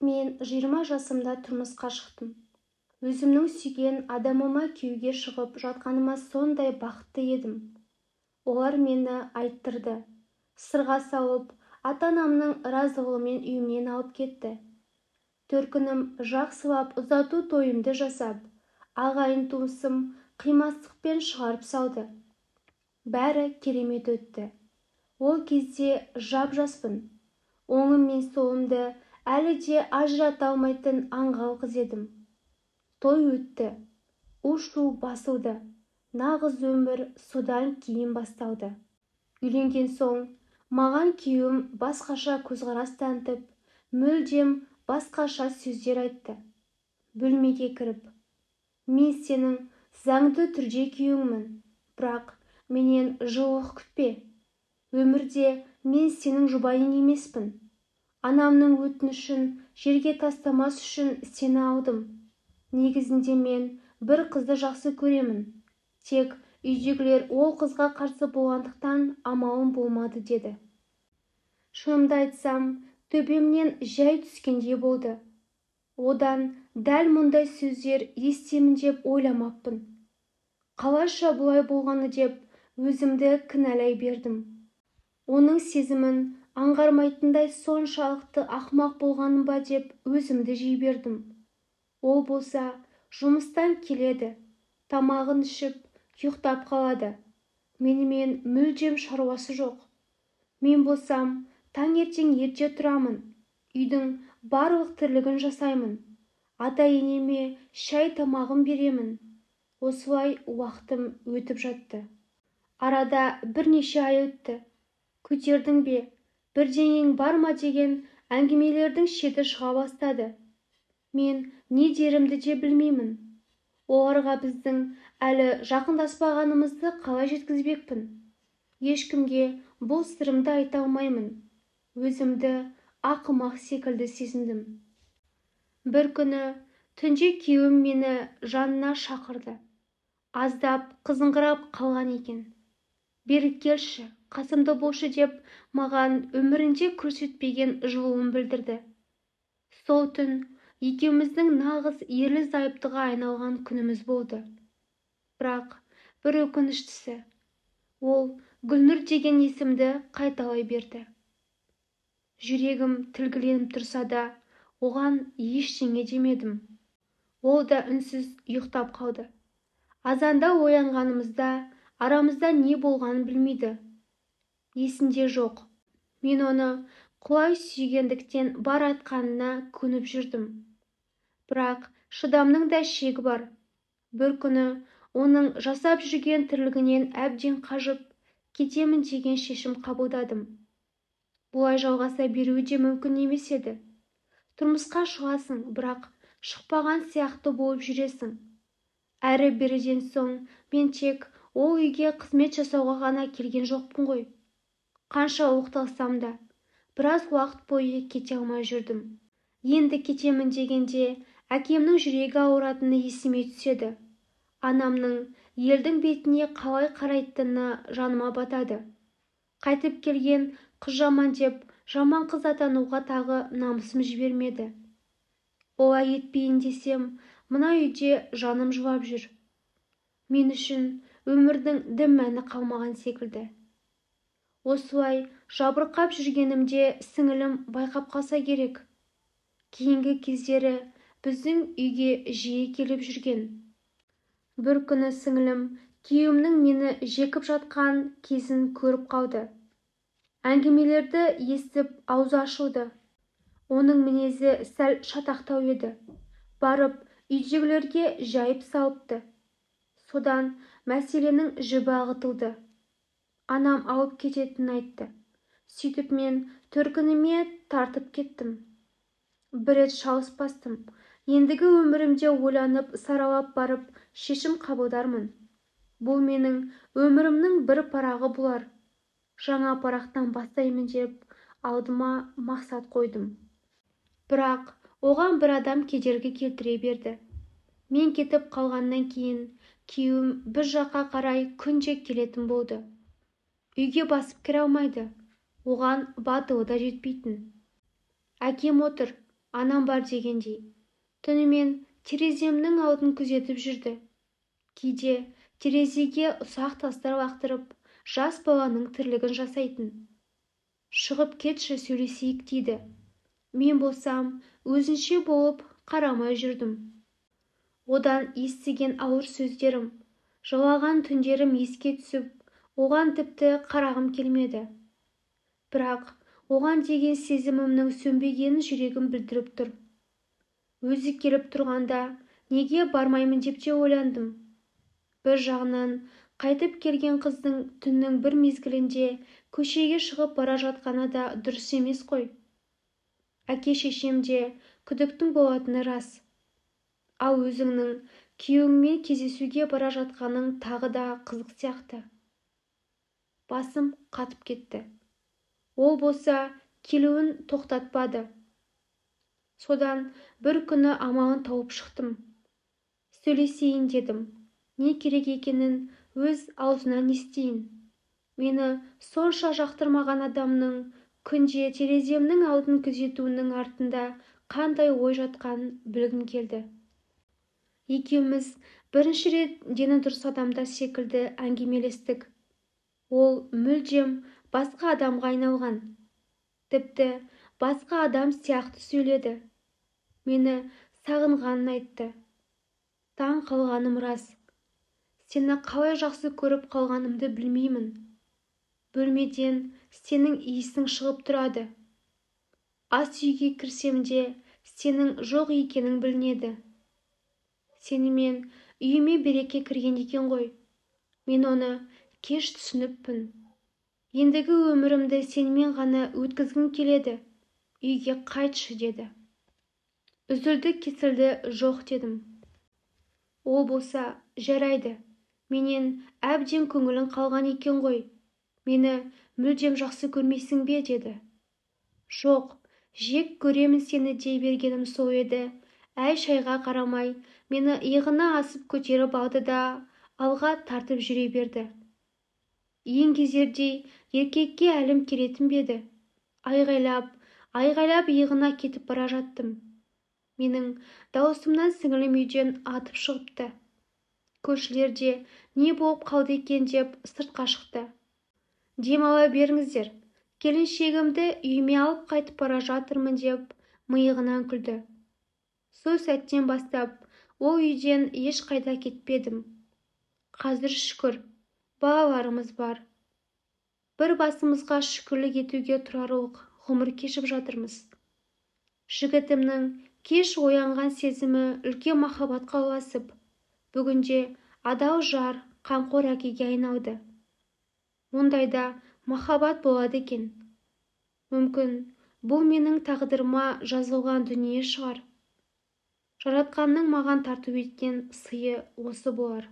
Мен 20 жасымда тұрмысқа шықтым. Өзімнің сүйген адамыма күйеуге шығып жатқаныма сондай бақытты едім. Олар мені айттырды. Сырға салып, ата-анамның разылығымен үйімнен алып кетті. Төркінім жақсылап ұзату тойымды жасап, ағайын-туысым қимастықпен шығарып салды. Бәрі керемет өтті. Ол кезде жап-жаспын. Оңым мен солымды әлі де ажырата алмайтын аңғал қыз едім. Той өтті. У-шу басылды. Нағыз өмір содан кейін басталды. Үйленген соң маған күйеуім басқаша көзқарас танытып, мүлдем басқаша сөздер айтты. Бөлмеге кіріп, мен сенің заңды түрде күйеуіңмін, бірақ менен жылылық күтпе. Өмірде мен сенің жұбайың емеспін. Анамның өтінішін жерге тастамас үшін сені алдым. Негізінде мен бір қызды жақсы көремін. Тек үйдегілер ол қызға қарсы болғандықтан амалым болмады деді. Шынымды айтсам, төбемнен жай түскендей болды. Одан дәл мұндай сөздер естимін деп ойламаппын. Қалайша бұлай болғаны деп өзімді кінәлай бердім. Оның сезімін аңғармайтындай соншалықты ақымақ болғаным ба деп өзімді жей бердім. Ол болса жұмыстан келеді, тамағын ішіп, ұйықтап қалады. Менімен мүлдем шаруасы жоқ. Мен болсам таңертең ерте тұрамын, үйдің барлық тірлігін жасаймын. Ата-енеме шай тамағын беремін. Осылай уақытым өтіп жатты. Арада бірнеше ай өтті. Көтердің бе, бірдеңең бар ма деген әңгімелердің шеті шыға бастады. Мен не дерімді де білмеймін. Оларға біздің әлі жақындаспағанымызды қалай жеткізбекпін? Ешкімге бұл сырымды айта алмаймын. Өзімді ақымақ секілді сезіндім. Бір күні түнде күйеуім мені жанына шақырды. Аздап қызыңқырап қалған екен. Бері келші, қасымда болшы деп маған өмірінде көрсетпеген жылуын білдірді. Сол түн екеуміздің нағыз ерлі-зайыптыға айналған күніміз болды. Бірақ бір өкініштісі, ол Гүлнұр деген есімді қайталай берді. Жүрегім тілгіленіп тұрса да, оған ештеңе демедім. Ол да үнсіз ұйықтап қалды. Азанда оянғанымызда арамызда не болғанын білмейді. Есінде жоқ. Мен оны құлай сүйгендіктен бар айтқанына көніп жүрдім. Бірақ шыдамның да шегі бар. Бір күні оның жасап жүрген тірлігінен әбден қажып, кетемін деген шешім қабылдадым. Бұлай жалғаса беруі де мүмкін емес еді. Тұрмысқа шығасың, бірақ шықпаған сияқты болып жүресің. Әрі беріден соң мен тек ол үйге қызмет жасауға ғана келген жоқпын ғой. Қанша оқталсам да, біраз уақыт бойы кете алмай жүрдім. Енді кетемін дегенде әкемнің жүрегі ауыратыны есіме түседі. Анамның елдің бетіне қалай қарайтыны жаныма батады. Қайтып келген қыз жаман деп жаман қыз атануға тағы намысым жібермеді. Олай етпейін десем, мына үйде жаным жылап жүр. Мен үшін өмірдің дым мәні қалмаған секілді. Осылай жабырқап жүргенімде сіңілім байқап қалса керек. Кейінгі кездері біздің үйге жиі келіп жүрген. Бір күні сіңілім күйеуімнің мені жекіп жатқан кезін көріп қалды. Әңгімелерді естіп аузы ашылды. Оның мінезі сәл шатақтау еді. Барып үйдегілерге жайып салыпты. Содан мәселенің жібі ағытылды. Анам алып кететінін айтты. Сөйтіп мен төркініме тартып кеттім. Бір рет шалыс бастым. Ендігі өмірімде ойланып, саралап барып шешім қабылдармын. Бұл менің өмірімнің бір парағы болар. Жаңа парақтан бастаймын деп алдыма мақсат қойдым. Бірақ оған бір адам кедергі келтіре берді. Мен кетіп қалғаннан кейін күйеуім бір жаққа қарай күнде келетін болды. Үйге басып кіре алмайды. Оған батылы да жетпейтін. Әкем отыр. Анам бар дегендей, түнімен тереземнің алдын күзетіп жүрді. Кейде терезеге ұсақ тастар лақтырып, жас баланың тірлігін жасайтын. Шығып кетші, сөйлесейік дейді. Мен болсам, өзінше болып қарамай жүрдім. Одан естіген ауыр сөздерім, жылаған түндерім еске түсіп, оған тіпті қарағым келмеді. Бірақ оған деген сезімімнің сөнбегенін жүрегім білдіріп тұр. Өзі келіп тұрғанда неге бармаймын деп те ойландым. Бір жағынан қайтып келген қыздың түннің бір мезгілінде көшеге шығып бара жатқаны да дұрыс емес қой. Әке-шешем де күдіктің болатыны рас. Ал өзіңнің күйеуіңмен кездесуге бара жатқаның тағы да қызық сияқты. Басым қатып кетті. Ол болса келуін тоқтатпады. Содан бір күні амалын тауып шықтым. Сөйлесейін дедім. Не керек екенін өз аузынан естейін. Мені сонша жақтырмаған адамның күнде тереземнің алдын күзетуінің артында қандай ой жатқанын білгім келді. Екеуміз бірінші рет дені дұрыс адамдар секілді әңгімелестік. Ол мүлдем басқа адамға айналған. Тіпті басқа адам сияқты сөйледі. Мені сағынғанын айтты. Таң қалғаным рас. Сені қалай жақсы көріп қалғанымды білмеймін. Бөлмеден сенің иісің шығып тұрады. Ас үйге кірсем де сенің жоқ екенің білінеді. Сенімен үйіме береке кірген екен ғой. Мен оны кеш түсініппін. Ендігі өмірімді сенімен ғана өткізгім келеді. Үйге қайтшы деді. Үзілді-кесілді жоқ дедім. Ол болса, жарайды. Менен әбден көңілің қалған екен ғой. Мені мүлдем жақсы көрмейсің бе деді. Жоқ, жек көремін сені дей бергенім сол еді. Әй-шайға қарамай, мені иығына асып көтеріп алды да алға тартып жүре берді. Еңгезердей еркекке әлім келетін бе еді? Айғайлап, айғайлап иығына кетіп бара жаттым. Менің дауысымнан сіңілім үйден атып шығыпты. Көршілер де не болып қалды екен деп сыртқа шықты. Демала беріңіздер, келіншегімді үйіме алып қайтып бара жатырмын деп миығынан күлді. Сол сәттен бастап ол үйден ешқайда кетпедім. Қазір шүкір, балаларымыз бар. Бір басымызға шүкірлік етуге тұрарлық ғұмыр кешіп жатырмыз. Жігітімнің кеш оянған сезімі үлкен махаббатқа ұласып, бүгінде адал жар, қамқор әкеге айналды. Ондайда махаббат болады екен. Мүмкін, бұл менің тағдырыма жазылған дүние шығар. Жаратқанның маған тарту еткен сыйы осы болар.